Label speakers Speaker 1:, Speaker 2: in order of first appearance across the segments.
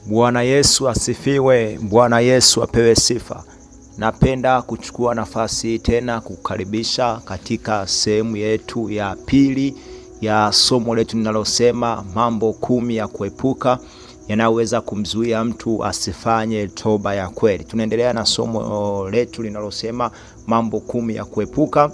Speaker 1: Bwana Yesu asifiwe. Bwana Yesu apewe sifa. Napenda kuchukua nafasi tena kukaribisha katika sehemu yetu ya pili ya somo letu linalosema mambo 10 ya kuepuka yanayoweza kumzuia mtu asifanye toba ya kweli. Tunaendelea na somo letu linalosema mambo 10 ya kuepuka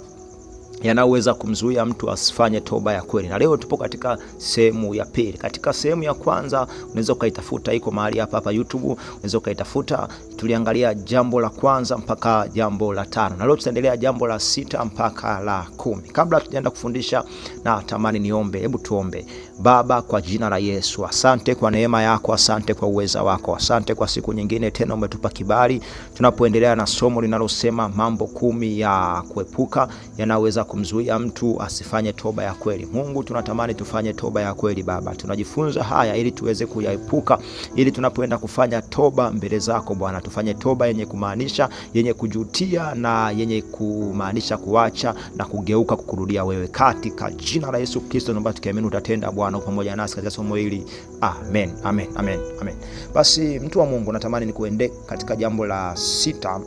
Speaker 1: yanayoweza kumzuia mtu asifanye toba ya kweli. Na leo tupo katika sehemu ya pili. Katika sehemu ya kwanza unaweza ukaitafuta, iko mahali hapa hapa YouTube, unaweza ukaitafuta. Tuliangalia jambo la kwanza mpaka jambo la 5. Na leo tutaendelea jambo la 6 mpaka la 10. Kabla tujaenda kufundisha, na tamani niombe. Hebu tuombe. Baba, kwa jina la Yesu, asante kwa neema yako, asante kwa uweza wako, asante kwa siku nyingine tena umetupa kibali tunapoendelea na somo linalosema mambo 10 ya kuepuka yanaweza kumzuia mtu asifanye toba ya kweli. Mungu, tunatamani tufanye toba ya kweli Baba. Tunajifunza haya ili tuweze kuyaepuka, ili tunapoenda kufanya toba mbele zako Bwana, tufanye toba yenye kumaanisha, yenye kujutia na yenye kumaanisha kuacha na kugeuka kukurudia wewe. Katika jina la Yesu Kristo naomba tukiamini utatenda Bwana pamoja nasi katika somo hili. Amen, amen, amen, amen. Basi mtu wa Mungu, natamani nikuende katika jambo la 6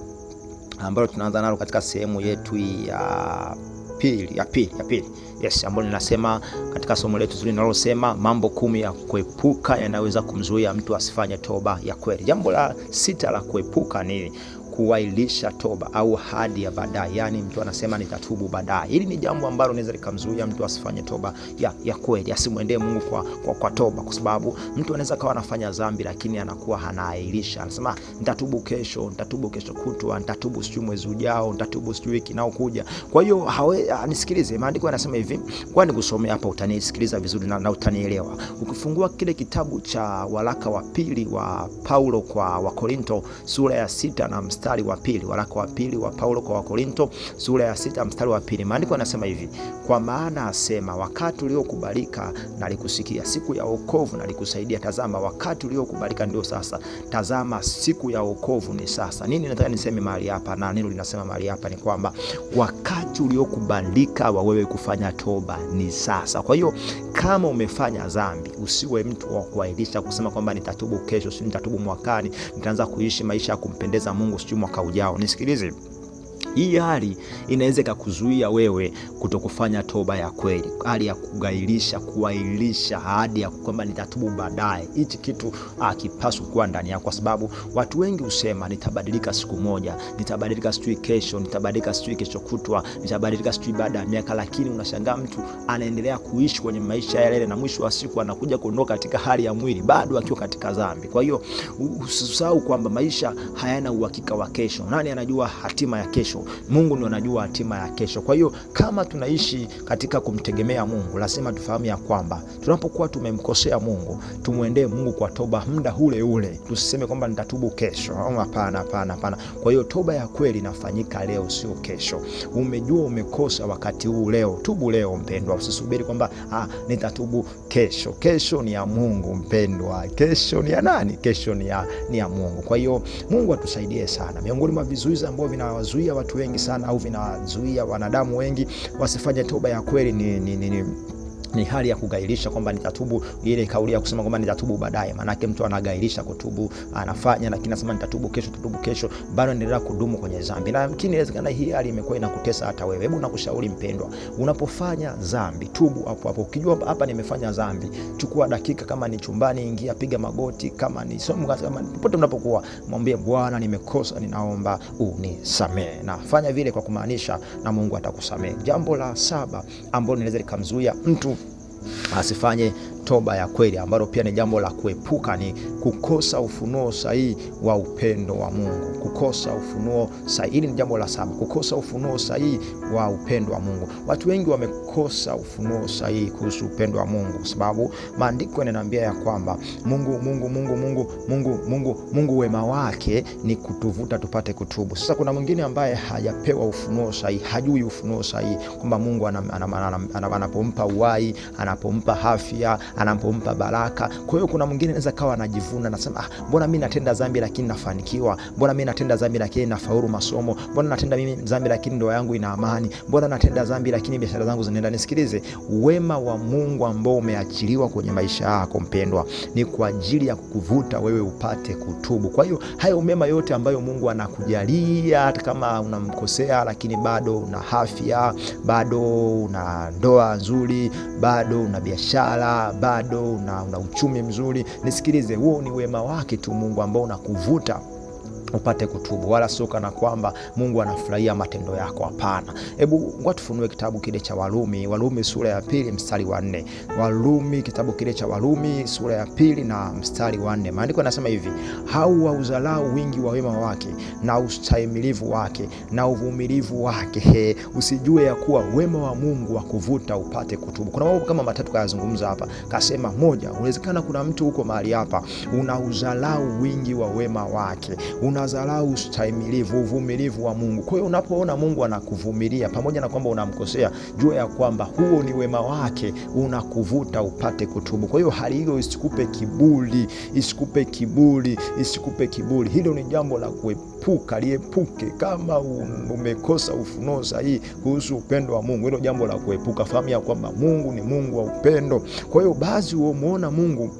Speaker 1: ambalo tunaanza nalo katika sehemu yetu ya pili. Yes, ambalo ninasema katika somo letu zuri linalosema mambo 10 ya kuepuka yanaweza kumzuia mtu asifanye toba ya kweli. Jambo la 6 la kuepuka ni kuwailisha toba au ahadi ya baadaye. Yani mtu anasema nitatubu baadaye. Hili ni jambo ambalo linaweza likamzuia mtu asifanye toba ya kweli, asimwendee Mungu kwa toba, kwa sababu mtu anaweza kawa anafanya dhambi lakini anakuwa hanaahirisha. Anasema nitatubu kesho, nitatubu kesho kutwa, nitatubu sijui mwezi ujao, nitatubu sijui wiki inayokuja. Kwa hiyo nisikilize, maandiko yanasema hivi, kwa nikusomea hapa utanisikiliza vizuri na utanielewa. Ukifungua kile kitabu cha waraka wa pili wa Paulo kwa Wakorinto sura ya 6 na mstari wa pili, waraka wa pili wa Paulo kwa Wakorinto sura ya 6 mstari wa 2, maandiko yanasema hivi: kwa maana asema, wakati uliokubalika nalikusikia, siku ya wokovu nalikusaidia. Tazama, wakati uliokubalika ndio sasa, tazama siku ya wokovu ni sasa. Nini nataka niseme mahali hapa na neno linasema mahali hapa ni kwamba wakati uliokubalika wa wewe kufanya toba ni sasa. Kwa hiyo kama umefanya dhambi, usiwe mtu wa kuahirisha kusema kwamba nitatubu kesho, si nitatubu mwakani, nitaanza kuishi maisha ya kumpendeza Mungu sijui mwaka ujao. Nisikilize. Hii hali inaweza kukuzuia wewe kutokufanya toba ya kweli. Hali ya kugailisha, kuahirisha ahadi ya kwamba nitatubu baadaye. Hichi kitu hakipaswi kuwa ndani yako, kwa sababu watu wengi husema nitabadilika siku moja, nitabadilika sijui kesho, nitabadilika sijui kesho kutwa, nitabadilika sijui baada ya miaka, lakini unashangaa mtu anaendelea kuishi kwenye maisha yale na mwisho wa siku anakuja kuondoka katika hali ya mwili bado akiwa katika dhambi. Kwa hiyo usisahau kwamba maisha hayana uhakika wa kesho. Nani anajua hatima ya kesho? Mungu ndiye anajua hatima ya kesho. Kwa hiyo kama tunaishi katika kumtegemea Mungu, lazima tufahamu ya kwamba tunapokuwa tumemkosea Mungu, tumuendee Mungu kwa toba muda ule ule. Tusiseme kwamba nitatubu kesho. Hapana, hapana, hapana. Kwa hiyo toba ya kweli inafanyika leo, sio kesho. Umejua umekosa wakati huu leo, tubu leo mpendwa. Usisubiri kwamba nitatubu kesho. Kesho ni ya Mungu mpendwa. Kesho ni ya nani? Kesho ni ya Mungu. Kwa hiyo Mungu atusaidie sana. Miongoni mwa vizuizi ambavyo vinawazuia watu wengi sana au vinawazuia wanadamu wengi wasifanye toba ya kweli ni hali ya kugailisha kwamba nitatubu, ile kauli ya kusema kwamba nitatubu baadaye. Maana mtu anagailisha kutubu, anafanya lakini anasema nitatubu kesho, tutubu kesho, bado endelea kudumu kwenye dhambi. Na yamkini inawezekana hii hali imekuwa inakutesa hata wewe. Hebu nakushauri mpendwa, unapofanya dhambi tubu hapo hapo. Ukijua hapa nimefanya dhambi, chukua dakika, kama ni chumbani ingia, piga magoti, kama ni somo, kama popote unapokuwa, mwambie Bwana nimekosa, ninaomba unisamehe. Na fanya vile kwa kumaanisha, na Mungu atakusamehe. Jambo la 7 ambalo linaweza likamzuia mtu asifanye toba ya kweli, ambalo pia ni jambo la kuepuka, ni kukosa ufunuo sahihi wa upendo wa Mungu. Kukosa ufunuo sahihi, hili ni jambo la 7, kukosa ufunuo sahihi wa upendo wa Mungu. Watu wengi wamekosa ufunuo sahihi kuhusu upendo wa Mungu, kwa sababu maandiko yananiambia ya kwamba Mungu Mungu Mungu Mungu Mungu Mungu Mungu wema wake ni kutuvuta tupate kutubu. Sasa kuna mwingine ambaye hajapewa ufunuo sahihi, hajui ufunuo sahihi kwamba Mungu anapompa uhai, anapompa afya, anapompa baraka. Kwa hiyo kuna mwingine anaweza kawa anajivuna, anasema mbona mimi natenda dhambi lakini nafanikiwa, mbona mimi natenda dhambi lakini nafaulu masomo, mbona natenda mimi dhambi lakini ndoa yangu ina amani, mbona natenda dhambi lakini biashara zangu zinaenda. Nisikilize, wema wa Mungu ambao umeachiliwa kwenye maisha yako mpendwa ni kwa ajili ya kukuvuta wewe upate kutubu. Kwa hiyo hayo mema yote ambayo Mungu anakujalia, hata kama unamkosea lakini bado una afya, bado una ndoa nzuri, bado una biashara, bado una uchumi mzuri, nisikilize, huo ni wema wake tu Mungu ambao unakuvuta upate kutubu, wala sio kana kwamba Mungu anafurahia matendo yako. Hapana. Hebu ngoja tufunue kitabu kile cha Warumi, Warumi sura ya 2 mstari wa 4. Warumi, kitabu kile cha Warumi sura ya 2 na mstari wa 4. Maandiko yanasema hivi: hauudharau wingi wa wema wake na ustahimilivu wake na uvumilivu wake, usijue ya kuwa wema wa Mungu wa kuvuta upate kutubu. Kuna mambo kama matatu kayazungumza hapa. Kasema moja, unawezekana kuna mtu huko mahali hapa unaudharau wingi wa wema wake, unadharau ustahimilivu, uvumilivu wa Mungu. Kwa hiyo unapoona Mungu anakuvumilia pamoja na kwamba unamkosea, jua ya kwamba huo ni wema wake unakuvuta upate kutubu. Kwa hiyo hali hiyo isikupe kiburi, isikupe kiburi, isikupe kiburi. Hilo ni jambo la kuepuka, liepuke. Kama umekosa ufunuo sahihi kuhusu upendo wa Mungu, hilo jambo la kuepuka. Fahamu ya kwamba Mungu ni Mungu wa upendo. Kwa hiyo baadhi huomuona Mungu,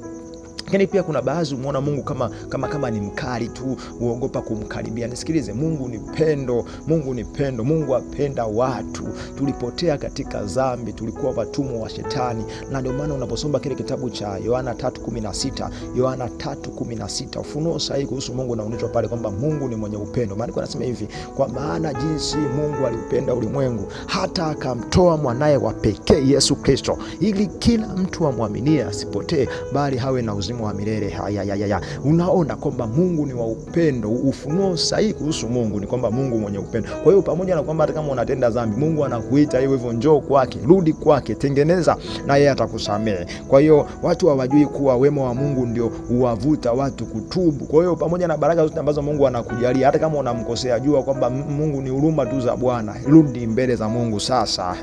Speaker 1: lakini pia kuna baadhi umuona Mungu kama ni mkali tu, uogopa kumkaribia. Nisikilize, Mungu ni pendo, Mungu ni pendo, Mungu apenda watu. Tulipotea katika dhambi, tulikuwa watumwa wa shetani, na ndio maana unaposoma kile kitabu cha Yohana 3:16, Yohana 3:16, ufunuo sahihi kuhusu Mungu unaonyeshwa pale kwamba Mungu ni mwenye upendo. Maandiko yanasema hivi: kwa maana jinsi Mungu aliupenda ulimwengu hata akamtoa mwanae wa pekee Yesu Kristo, ili kila mtu amwaminie asipotee bali hawe na uzima wa milele. Haya. Unaona kwamba Mungu ni wa upendo. Ufunuo sahihi kuhusu Mungu ni kwamba Mungu mwenye upendo. Kwa hiyo pamoja na kwamba hata kama unatenda dhambi, Mungu anakuita hivyo hivyo, njoo kwake, rudi kwake, tengeneza na yeye atakusamehe. Kwa hiyo watu hawajui kuwa wema wa Mungu ndio huwavuta watu kutubu. Kwa hiyo pamoja na baraka zote ambazo Mungu anakujalia, hata kama unamkosea, jua kwamba Mungu ni huruma tu za Bwana. Rudi mbele za Mungu sasa.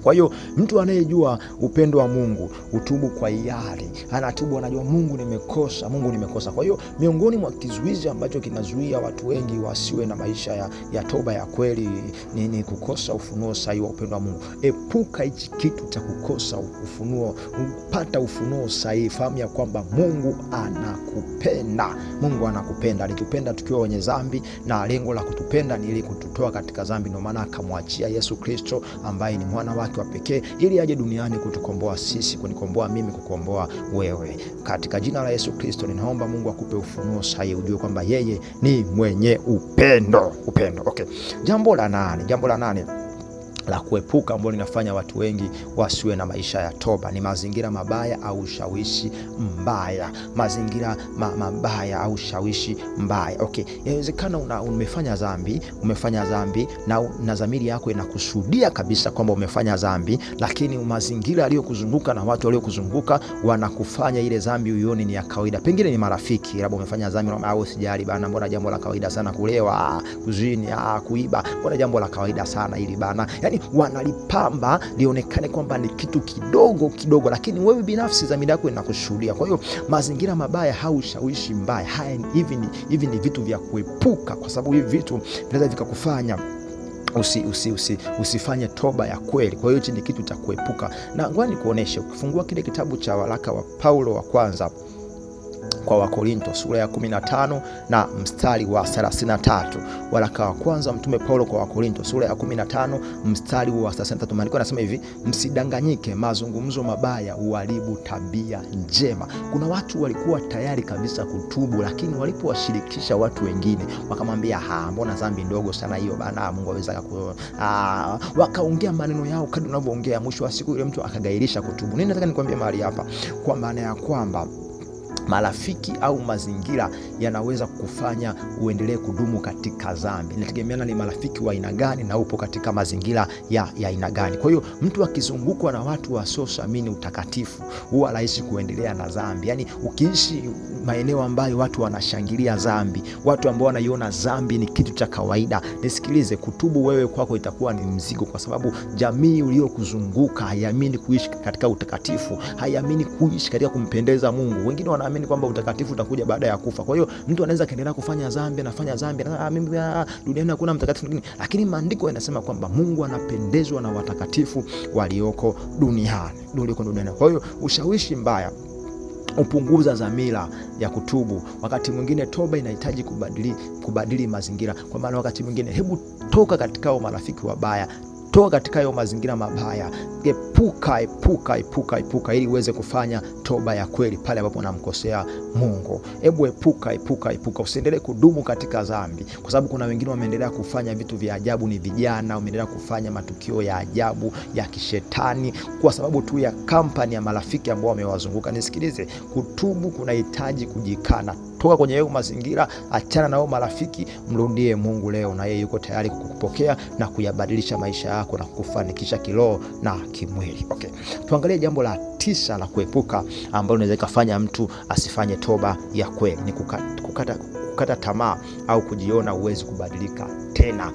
Speaker 1: Kwa hiyo mtu anayejua upendo wa Mungu utubu kwa hiari, anatubu, anajua Mungu nimekosa, Mungu nimekosa. Kwa hiyo miongoni mwa kizuizi ambacho kinazuia watu wengi wasiwe na maisha ya toba ya kweli ni kukosa ufunuo sahihi wa upendo wa Mungu. Epuka hichi kitu cha kukosa ufunuo, upata ufunuo sahihi. Fahamu ya kwamba Mungu anakupenda. Mungu anakupenda, alitupenda tukiwa wenye dhambi, na lengo la kutupenda ni ili kututoa katika dhambi. Ndio maana akamwachia Yesu Kristo ambaye ni mwana wake wa pekee ili aje duniani kutukomboa sisi, kunikomboa mimi, kukomboa wewe. Katika jina la Yesu Kristo ninaomba Mungu akupe ufunuo sahihi, ujue kwamba yeye ni mwenye upendo. Upendo. Okay. Jambo la nane la kuepuka ambalo linafanya watu wengi wasiwe na maisha ya toba ni mazingira mabaya au ushawishi mbaya. Mazingira mabaya au ushawishi mbaya. Okay, inawezekana umefanya dhambi na dhamiri yako inakusudia kabisa kwamba umefanya dhambi, lakini mazingira yaliyokuzunguka na watu waliokuzunguka wanakufanya ile dhambi uione ni ya kawaida. Pengine ni marafiki, labda umefanya dhambi au sijali bana, mbona jambo la kawaida sana kulewa, kuzini, kuiba, mbona jambo la kawaida sana hili bana. Yaani wanalipamba lionekane kwamba ni kitu kidogo kidogo, lakini wewe binafsi dhamiri yako inakushuhudia. Kwa hiyo mazingira mabaya au ushawishi mbaya, haya hivi ni vitu vya kuepuka, kwa sababu hivi vitu vinaweza vikakufanya usifanye toba ya kweli. Kwa hiyo hichi ni kitu cha kuepuka. Na ngoja nikuoneshe, ukifungua kile kitabu cha waraka wa Paulo wa kwanza kwa Wakorinto sura ya 15 na mstari wa 33. Waraka wa kwanza Mtume Paulo kwa Wakorinto sura ya 15 mstari wa 33. Maandiko yanasema hivi: msidanganyike, mazungumzo mabaya huharibu tabia njema. Kuna watu walikuwa tayari kabisa kutubu, lakini walipowashirikisha watu wengine wakamwambia, mbona dhambi ndogo sana hiyo bana, Mungu aweza wakaongea maneno yao kadri unavyoongea. Mwisho wa siku yule mtu akagairisha kutubu. Nini nataka nikwambie mahali hapa? Kwa maana ya kwamba Marafiki au mazingira yanaweza kukufanya uendelee kudumu katika dhambi. Inategemeana ni marafiki wa aina gani na upo katika mazingira ya aina gani. Kwa hiyo mtu akizungukwa na watu wasioamini utakatifu huwa rahisi kuendelea na dhambi. Yaani ukiishi maeneo ambayo watu wanashangilia dhambi, watu ambao wanaiona dhambi ni kitu cha kawaida, nisikilize, kutubu wewe kwako itakuwa ni mzigo, kwa sababu jamii uliyokuzunguka haiamini kuishi katika utakatifu, haiamini kuishi katika kumpendeza Mungu. Wengine wanaamini kwamba utakatifu utakuja baada ya kufa. Kwa hiyo mtu anaweza kaendelea kufanya dhambi, anafanya dhambi, mimi duniani hakuna mtakatifu mwingine. Lakini maandiko yanasema kwamba Mungu anapendezwa na watakatifu walioko duniani, walioko duniani. Kwa hiyo ushawishi mbaya upunguza dhamira ya kutubu. Wakati mwingine toba inahitaji kubadili mazingira. Kwa maana wakati mwingine hebu toka katika hao marafiki wabaya, toka katika hayo mazingira mabaya, epuka epuka epuka epuka, ili uweze kufanya toba ya kweli pale ambapo unamkosea Mungu. Hebu epuka epuka epuka, usiendelee kudumu katika dhambi, kwa sababu kuna wengine wameendelea kufanya vitu vya ajabu, ni vijana wameendelea kufanya matukio ya ajabu ya kishetani kwa sababu tu ya kampani ya marafiki ambao wamewazunguka. Nisikilize, kutubu kunahitaji kujikana. Toka kwenye hayo mazingira, achana na hao marafiki, mrudie Mungu leo, na yeye yuko tayari kukupokea na kuyabadilisha maisha yako na kukufanikisha kiroho na kimwili. Okay. Tuangalie jambo la 9 la kuepuka ambalo linaweza kufanya mtu asifanye toba ya kweli, ni kukata tamaa au kujiona huwezi kubadilika tena.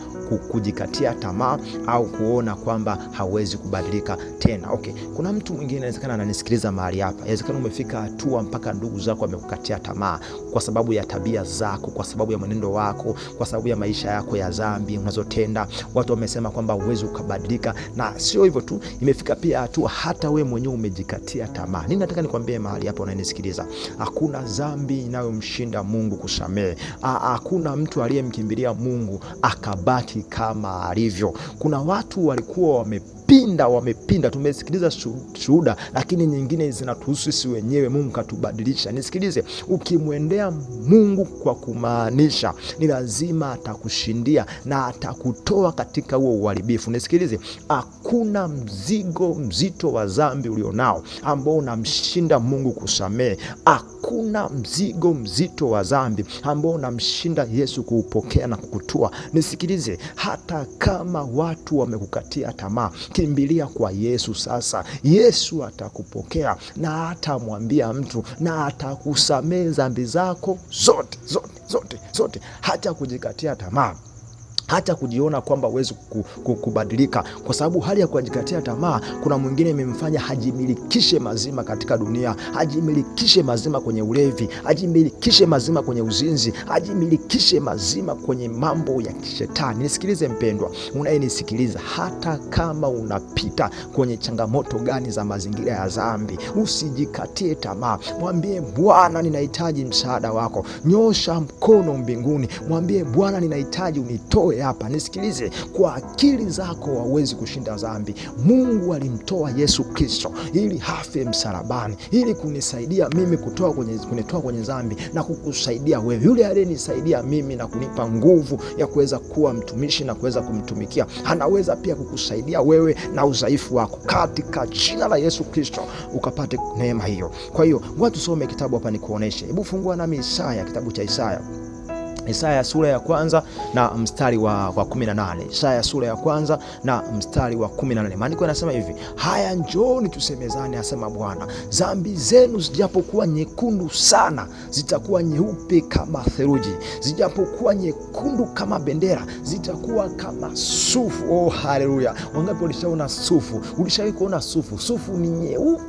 Speaker 1: Kujikatia tamaa au kuona kwamba hawezi kubadilika tena. Okay, kuna mtu mwingine inawezekana ananisikiliza mahali hapa. Inawezekana umefika hatua mpaka ndugu zako wamekukatia tamaa kwa sababu ya tabia zako, kwa sababu ya mwenendo wako, kwa sababu ya maisha yako ya dhambi unazotenda. Watu wamesema kwamba huwezi ukabadilika. Na sio hivyo tu, imefika pia hatua hata we mwenyewe umejikatia tamaa. Nini nataka nikwambie mahali hapa unanisikiliza? Hakuna dhambi inayomshinda Mungu kusamehe. Hakuna mtu aliyemkimbilia Mungu akabaki kama alivyo. Kuna watu walikuwa wamepinda, tumesikiliza shuhuda, lakini nyingine zinatuhusu sisi wenyewe. Mungu katubadilisha. Nisikilize, ukimwendea Mungu kwa kumaanisha, ni lazima atakushindia na atakutoa katika huo uharibifu. Nisikilize, hakuna mzigo mzito wa dhambi ulionao ambao unamshinda Mungu kusamehe. Hakuna mzigo mzito wa dhambi ambao unamshinda Yesu kuupokea na kukutua. Nisikilize, hata kama watu wamekukatia tamaa, kimbilia kwa Yesu sasa. Yesu atakupokea na hatamwambia mtu na atakusamehe dhambi zako zote zote zote zote. Hata kujikatia tamaa, hata kujiona kwamba huwezi kubadilika, kwa sababu hali ya kujikatia tamaa kuna mwingine imemfanya hajimilikishe mazima katika dunia, hajimilikishe mazima kwenye ulevi, hajimilikishe mazima kwenye uzinzi, hajimilikishe mazima kwenye mambo ya kishetani. Nisikilize mpendwa unayenisikiliza, hata kama unapita kwenye changamoto gani za mazingira ya dhambi, usijikatie tamaa. Mwambie Bwana, ninahitaji msaada wako. Nyosha mkono mbinguni, mwambie Bwana, ninahitaji unitoe hapa. Nisikilize, kwa akili zako hauwezi kushinda dhambi. Mungu alimtoa Yesu Kristo ili hafe msalabani, ili kunisaidia mimi kunitoa kwenye dhambi na kukusaidia wewe. Yule aliyenisaidia mimi na kunipa nguvu ya kuweza kuwa mtumishi na kuweza kumtumikia, anaweza pia kukusaidia wewe na udhaifu wako, katika jina la Yesu Kristo ukapate neema hiyo. Kwa hiyo ngoja tusome kitabu hapa nikuoneshe. Hebu fungua nami Isaya, kitabu cha Isaya. Isaya sura ya kwanza na mstari wa 18. Isaya sura ya kwanza na mstari wa 18. Maandiko yanasema hivi: haya, njooni tusemezane, asema Bwana, dhambi zenu zijapokuwa nyekundu sana, zitakuwa nyeupe kama theluji; zijapokuwa nyekundu kama bendera, zitakuwa kama sufu. Oh, haleluya! Wangapi walishaona sufu? Ulishawahi kuona sufu? Sufu ni nyeupe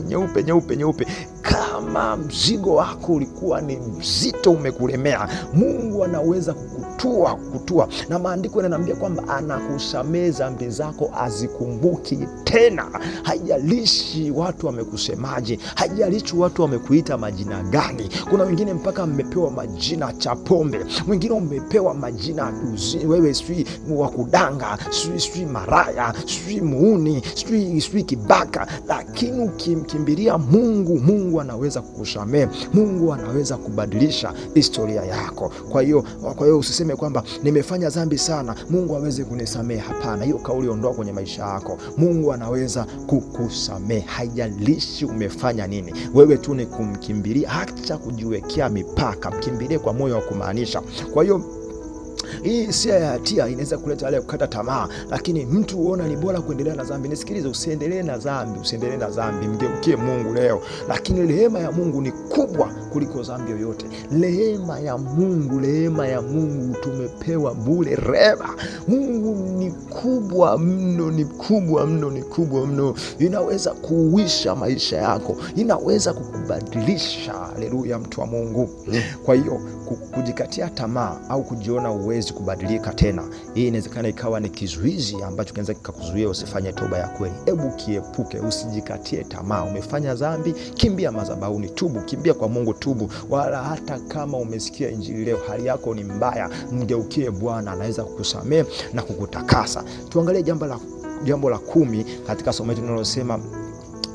Speaker 1: nyeupe nyeupe nyeupe. Kama mzigo wako ulikuwa ni mzito, umekulemea, Mungu anaweza kukutua. Na maandiko yananiambia kwamba anakusamehe dhambi zako, azikumbuki tena. Haijalishi watu wamekusemaje, haijalishi watu wamekuita majina gani. Kuna wengine mpaka mmepewa majina cha pombe, mwingine umepewa majina wewe sijui wa kudanga, sijui maraya, sijui muuni, sijui kibaka, lakini ukimkimbilia Mungu, Mungu anaweza anaweza kukusamehe, Mungu anaweza kubadilisha historia yako. Kwa hiyo usiseme kwamba nimefanya dhambi sana, Mungu aweze kunisamehe. Hapana, hiyo kauli ondoa kwenye maisha yako. Mungu anaweza kukusamehe, haijalishi umefanya nini. Wewe tu ni kumkimbilia, acha kujiwekea mipaka, mkimbilie kwa moyo wa kumaanisha. Kwa hiyo hii hisia ya hatia inaweza kuleta hali ya kukata tamaa, lakini mtu huona ni bora kuendelea na dhambi. Nisikilize, usiendelee na dhambi, usiendelee na dhambi, mgeukie Mungu leo. Lakini rehema ya Mungu ni kubwa kuliko dhambi yoyote. Rehema ya Mungu, rehema ya Mungu tumepewa bure. Rehema Mungu ni kubwa mno, ni kubwa mno, ni kubwa mno. Inaweza kuuisha maisha yako, inaweza kukubadilisha. Haleluya, mtu wa Mungu. Kwa hiyo kujikatia tamaa au kujiona uwezi kubadilika tena, hii inawezekana ikawa ni kizuizi ambacho kinaweza kikakuzuia usifanye toba ya kweli. Hebu kiepuke, usijikatie tamaa. Umefanya dhambi, kimbia madhabahuni, tubu, kimbia kwa Mungu, tubu. Wala hata kama umesikia injili leo, hali yako ni mbaya, mgeukie Bwana, anaweza kukusamehe na kukutakasa. Tuangalie jambo la 10 katika somo letu linalosema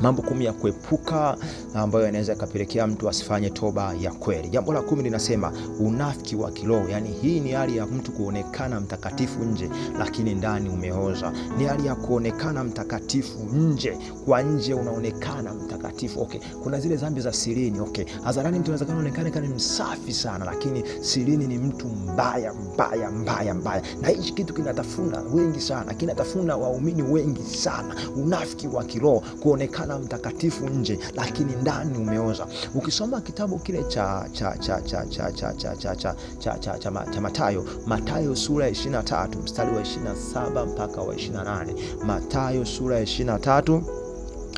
Speaker 1: mambo 10 ya kuepuka ambayo yanaweza kapelekea mtu asifanye toba ya kweli. Jambo la 10 linasema unafiki wa kiroho. Yani hii ni hali ya mtu kuonekana mtakatifu nje lakini ndani umeoza. Ni hali ya kuonekana mtakatifu nje, kwa nje unaonekana mtakatifu. Okay, kuna zile dhambi za sirini. Okay, hadharani mtu anaweza kuonekana kama msafi sana, lakini sirini ni mtu mbaya mbaya mbaya mbaya. Na hichi kitu kinatafuna wengi sana, kinatafuna waumini wengi sana. Unafiki wa kiroho, kuonekana mtakatifu nje lakini ndani umeoza. Ukisoma kitabu kile cha cha cha cha cha cha cha cha cha cha cha cha Mathayo, Mathayo sura ya 23 mstari wa 27 mpaka wa 28. Mathayo sura ya 23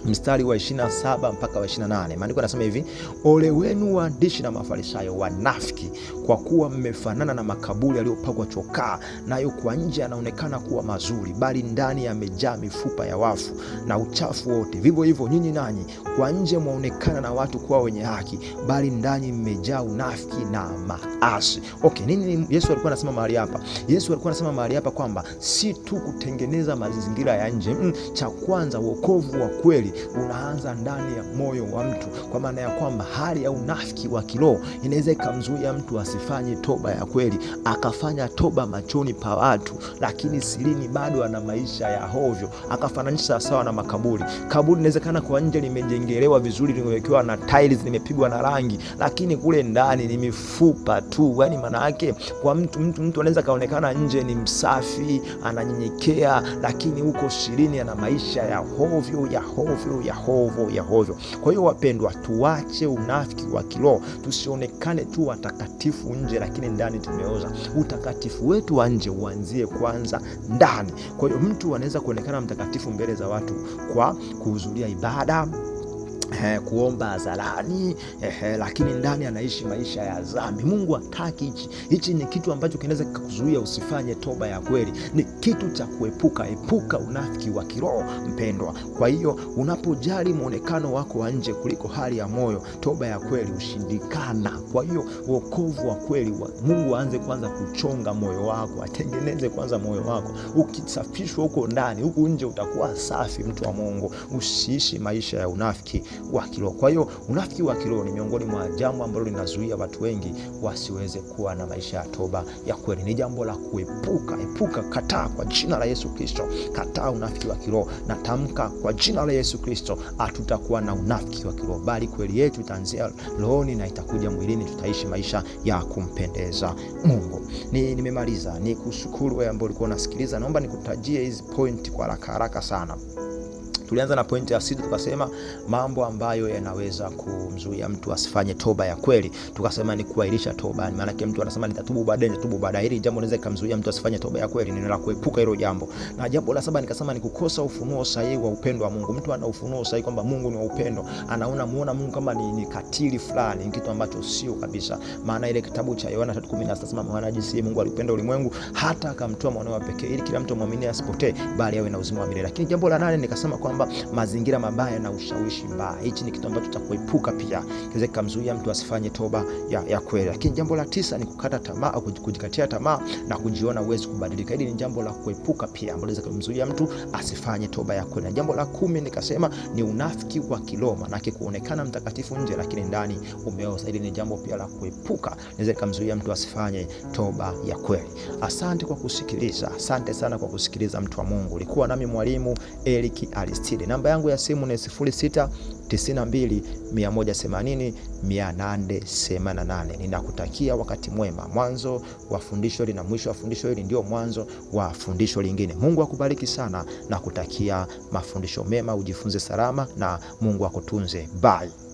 Speaker 1: mstari wa 27 mpaka wa 28. Maandiko yanasema hivi: ole wenu waandishi na Mafarisayo wanafiki, kwa kuwa mmefanana na makaburi yaliyopakwa chokaa, nayo kwa nje yanaonekana kuwa mazuri, bali ndani yamejaa mifupa ya wafu na uchafu wote. Vivyo hivyo nyinyi nanyi kwa nje mwaonekana na watu kuwa wenye haki, bali ndani mmejaa unafiki na maasi. Okay, nini Yesu alikuwa anasema mahali hapa? Yesu alikuwa anasema mahali hapa kwamba si tu kutengeneza mazingira ya nje. Cha kwanza, wokovu wa kweli unaanza ndani ya moyo wa mtu, kwa maana ya kwamba hali ya unafiki wa kiroho inaweza ikamzuia mtu asifanye toba ya kweli, akafanya toba machoni pa watu, lakini sirini bado ana maisha ya hovyo, akafananisha sawa na makaburi. Kaburi inawezekana kwa nje limejengelewa vizuri, limewekewa na tiles, limepigwa na rangi, lakini kule ndani ni mifupa tu. Yani maana yake kwa mtu anaweza kaonekana nje ni msafi, ananyenyekea, lakini huko sirini ana maisha ya hovyo, ya hovyo, ya hovyo, ya hovyo. Kwa hiyo wapendwa, tuache unafiki wa kiroho, tusionekane tu watakatifu nje lakini ndani tumeoza. Utakatifu wetu wa nje uanzie kwanza ndani. Kwa hiyo mtu anaweza kuonekana mtakatifu mbele za watu kwa kuhudhuria ibada, kuomba hadharani, lakini ndani anaishi maisha ya dhambi. Mungu hataki hichi. Hichi ni kitu ambacho kinaweza kikakuzuia usifanye toba ya kweli. Ni kitu cha kuepuka. Epuka unafiki wa kiroho mpendwa. Kwa hiyo unapojali muonekano wako wa nje kuliko hali ya moyo, toba ya kweli ushindikana. Kwa hiyo wokovu wa kweli wa Mungu aanze kwanza kuchonga moyo wako, atengeneze kwanza moyo wako. Ukisafishwa huko ndani, huku nje utakuwa safi, mtu wa Mungu. Usiishi maisha ya unafiki wa kiroho. Kwa hiyo unafiki wa kiroho ni miongoni mwa jambo ambalo linazuia watu wengi wasiweze kuwa na maisha ya toba ya kweli. Ni jambo la kuepuka. Epuka, kataa kwa jina la Yesu Kristo. Kataa unafiki wa kiroho na tamka kwa jina la Yesu Kristo, hatutakuwa na unafiki wa kiroho, bali kweli yetu itaanzia rohoni na itakuja mwilini. Tutaishi maisha ya kumpendeza Mungu. Nimemaliza. Nikushukuru wewe ambaye ulikuwa unasikiliza. Naomba nikutajie hizi point kwa haraka haraka sana. Tulianza na pointi ya 6, tukasema mambo ambayo yanaweza kumzuia mtu asifanye toba ya kweli. Tukasema ni kuahirisha toba. Maana yake mtu anasema nitatubu baadaye, nitatubu baadaye. Hili jambo linaweza kumzuia mtu asifanye toba ya kweli, ni la kuepuka hilo jambo. Na jambo la 7 nikasema ni kukosa ufunuo sahihi wa upendo wa Mungu. Mtu ana ufunuo sahihi kwamba Mungu ni wa upendo, anaona muona Mungu kama ni katili fulani, ni kitu ambacho sio kabisa. Maana ile kitabu cha Yohana 3:16 nasema maana jinsi Mungu alipenda ulimwengu hata akamtoa mwanawe pekee ili kila mtu amwamini asipotee bali awe na uzima wa milele. Lakini jambo la 8 nikasema kwamba kwamba mazingira mabaya na ushawishi mbaya. Hichi ni kitu ambacho cha kuepuka pia, kiweze kumzuia mtu asifanye toba ya kweli. Lakini jambo la 9 ni kukata tamaa au kujikatia tamaa na kujiona uwezi kubadilika. Hili ni jambo la kuepuka pia ambalo linaweza kumzuia mtu asifanye toba ya kweli. Na jambo la 10 nikasema ni unafiki wa kiroho, maana kuonekana mtakatifu nje lakini ndani umeoza. Hili ni jambo pia la kuepuka, linaweza kumzuia mtu asifanye toba ya kweli. Asante kwa kusikiliza. Asante sana kwa kusikiliza, mtu wa Mungu. Ulikuwa nami mwalimu Eric Aristide. Namba yangu ya simu ni 06 92 180 888. Ninakutakia wakati mwema. Mwanzo wa fundisho hili na mwisho wa fundisho hili ndio mwanzo wa fundisho lingine. Mungu akubariki sana na kutakia mafundisho mema, ujifunze salama na Mungu akutunze. Bye.